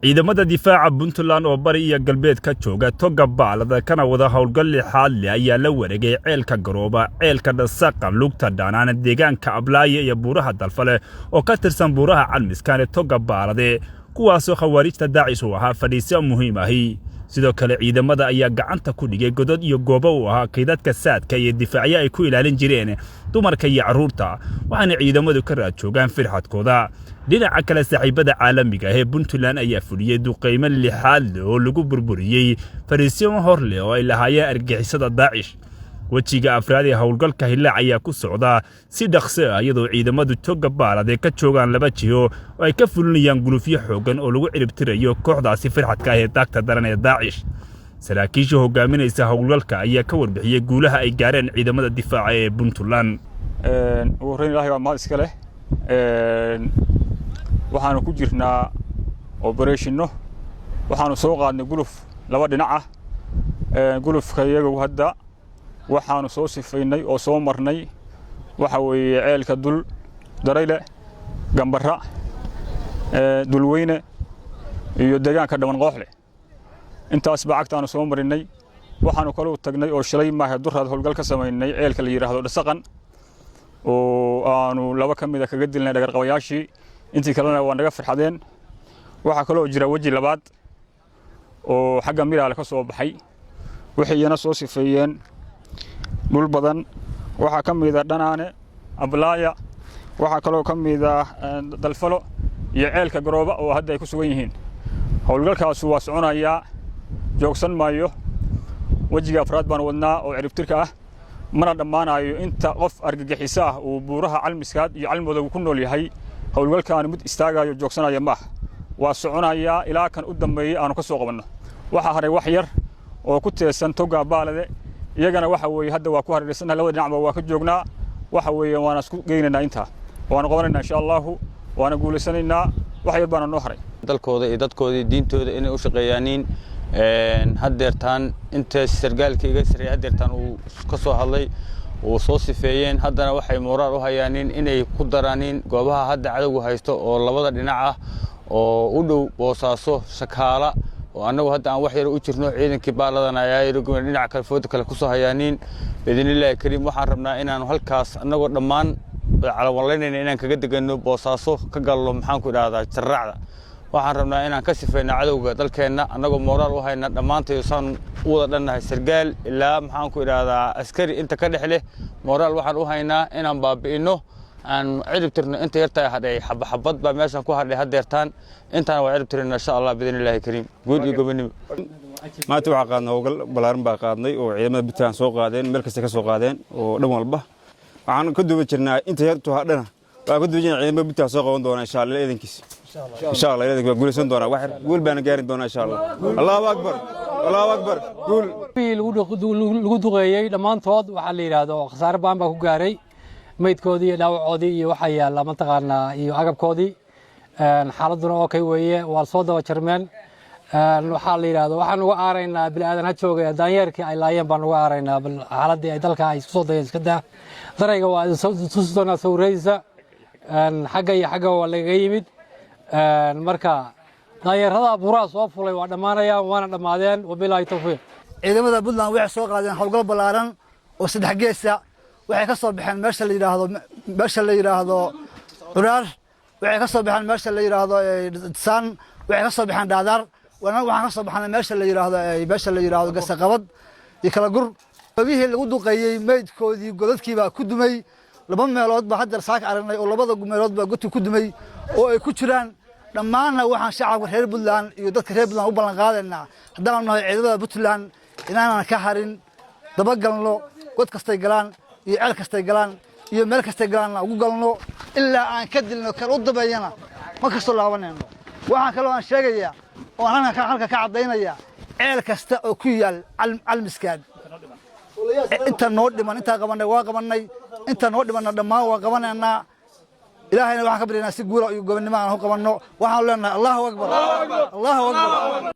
Ciidamada difaaca Puntland oo bari iyo galbeed ka jooga Toga Baalada kana wada howlgal lixaad leh ayaa la wareegay Ceelka Garooba, Ceelka Dhasaqa, Lugta Dhaanaan, deegaanka Ablaaye iyo buuraha Dalfale oo ka tirsan buuraha Calmiskaan ee Toga Baalade, kuwaasoo Khawaarijta Daacish uu ahaa fadhiisyo muhiim ahi. Sidoo kale ciidamada ayaa gacanta ku dhigay godod iyo goobo uu ahaa kaydadka saadka iyo difaacyo ay ku ilaalin jireen dumarka iyo carruurta, waxaana ciidamadu ka raad joogaan firxadkooda. Dhinaca kale, saaxiibada caalamiga ah ee Puntland ayaa fuliyey duqaymo lixaad leh oo lagu burburiyey fariisyo hor leh oo ay lahaayeen argagixisada Daacish. Wejiga afraad ee howlgalka Hillaac ayaa ku socda si dhaqso ah, iyadoo ciidamadu Toga Baalad ay ka joogaan laba jiho oo ay ka fulinayaan gulufyo xooggan oo lagu ciribtirayo kooxdaasi firxadka ah ee daagta daran ee Daacish. Saraakiisha hogaaminaysa howlgalka ayaa ka warbixiyey guulaha ay gaareen ciidamada difaaca ee Puntland. Ugu horreyn, Ilahay baa mahad iska leh. Waxaanu ku jirnaa operation-no. Waxaanu soo qaadnay guluf laba dhinac ah. Gulufka iyagu hadda waxaanu soo sifaynay oo soo marnay waxa weeye Ceelka Dul Darayle, Gambara, Dulweyne iyo deegaanka Dhaban Qooxle. Intaas baa cagtaanu soo marinay. Waxaanu kaloo tagnay oo shalay maaha duraad howlgal ka samaynay ceelka la yidhaahdo Dhasaqan, oo aanu laba ka mida kaga dilnay dhagarqabayaashii, intii kalena waa naga farxadeen. Waxaa kaloo jira weji labaad oo xagga Miraale ka soo baxay. Waxay iyana soo sifeeyeen dhul badan. Waxaa ka mida Dhanaane, Ablaaya, waxaa kaloo ka mida Dalfalo iyo Ceelka Garooba oo hadda ay ku sugan yihiin. Howlgalkaasu waa soconayaa, joogsan maayo. Wejiga afraad baan wadnaa oo ciribtirka ah, mana dhammaanayo inta qof argagixiso ah uu buuraha Calmiskaad iyo Calmooda ku nool yahay. Howlgalkaanu mid istaagayo, joogsanaya maaha, waa soconayaa ilaa kan u dambeeyey aanu ka soo qabanno. Waxaa haray wax yar oo ku teesan Toga Baalade. Iyagana waxa weeye hadda waa ku hareeraysannahay, labada dhinacba waa ka joognaa. Waxa weeye waana isku geynaynaa, intaa waana qabanaynaa, insha Allahu, waana guulaysanaynaa. Wax yar baana noo haray. Dalkooda iyo dadkooda iyo diintooda inay u shaqeeyaaniin. Haddeertaan intaas sargaalka iga sarreeyay haddeertaan uu ka soo hadlay, uu soo sifeeyeen. Haddana waxay moraal u hayaaniin inay ku daraaniin goobaha hadda cadowgu haysto oo labada dhinac ah oo u dhow Boosaaso, Shakaala, oo annagu hadda aan wax yar u jirno. Ciidankii Baaladana ayaa yaro dhinaca kale fooda kale kusoo hayaaniin. Biidnillaahi kariim, waxaan rabnaa inaanu halkaas annagoo dhammaan calawanlaynayna inaan kaga deganno Boosaaso, ka galno, maxaan ku idhahdaa, Jarraacda. Waxaan rabnaa inaan ka sifayno cadowga dalkeenna, annagoo moraal u hayna dhammaantayo saan u wada dhannahay, sargaal ilaa, maxaan ku idhahdaa, askari inta ka dhex leh. Moraal waxaan u haynaa inaan baabi'inno, aan cirib tirno inta yartaa hadhay. Xabad baa meeshan ku hadhay haddeertaan, intaana waa cirib tirina, insha Allah, biidnillaahi kariim. Guud iyo gobonimo. Maanta waxaa qaadnay howlgal ballaaran baa qaadnay oo ciidamada Puntland soo qaadeen, meel kasta ka soo qaadeen oo dhan walba. Waxaan ka duuba jirnaa inta yartu hadhana, waxaan ka duuba jirnaa ciidamada Puntland soo qaban doona, insha Allah, idankiis. Insha Allah idankiis waa guulaysan doonaa, wax guul baana gaari doonaa, insha Allah. Allahu akbar, Allahu akbar, guul. Lagu duqeeyey dhammaantood waxaa la yidhaahdo khasaare baan baa ku gaaray. Maydkoodii iyo dhaawacoodii iyo waxaa yaalla mataqaanaa iyo agabkoodii. Xaaladuna okay weeye, waa soo daba jarmeen. Waxaa la yidhaahdo waxaan uga aaraynaa bini'aadan ha jooga, daanyeerkii ay laayeen baan uga aaraynaa. Bal xaaladii ay dalka ay isku soo dayeen iska daa. Darayga waa tusi doonaa sawiradiisa. Xagga iyo xagga waa lagaga yimid. Marka daanyeerada buuraha soo fulay waa dhammaanayaan, waana dhammaadeen. Wabilaahi tawfiiq. Ciidamada Puntland waxay soo qaadeen howlgal ballaaran oo saddex geesa. Waxay ka soo baxeen meesha la yidhaahdo Curaar, waxay ka soo baxeen meesha la yidhaahdo Saan, waxay ka soo baxeen Dhaadaar. Waxaan ka soo baxnay meesha la yidhaahdo Gasaqabad iyo Kala Gur. Babihii lagu duqeeyey meydkoodii godadkii baa ku dumay. Laba meelood baa haddeer saaka aragnay oo labada meelood baa godki ku dumay oo ay ku jiraan dhammaanna. Waxaan shacabka reer Puntland iyo dadka reer Puntland u ballan qaadaynaa, haddaanu nahay ciidamada Puntland, inaanan ka harin, dabagalno, god kastay galaan iyo ceel kastay galaan iyo meel kastay galaanna ugu galno ilaa aan ka dilno. Kan u dambeeyana ma kastoo laabanayno. Waxaan kaloo aan sheegayaa oo aan halka ka caddaynaya, ceel kasta oo ku yaal Calmiskaad inta noo dhiman, intaa qabannay waa qabannay, inta noo dhimanna dhammaan waa qabanaynaa. Ilaahayna waxaan ka baryaynaa si guula iyo gobonnimo aan u qabanno. Waxaan leenahay Allahu akbar, Allahu akbar.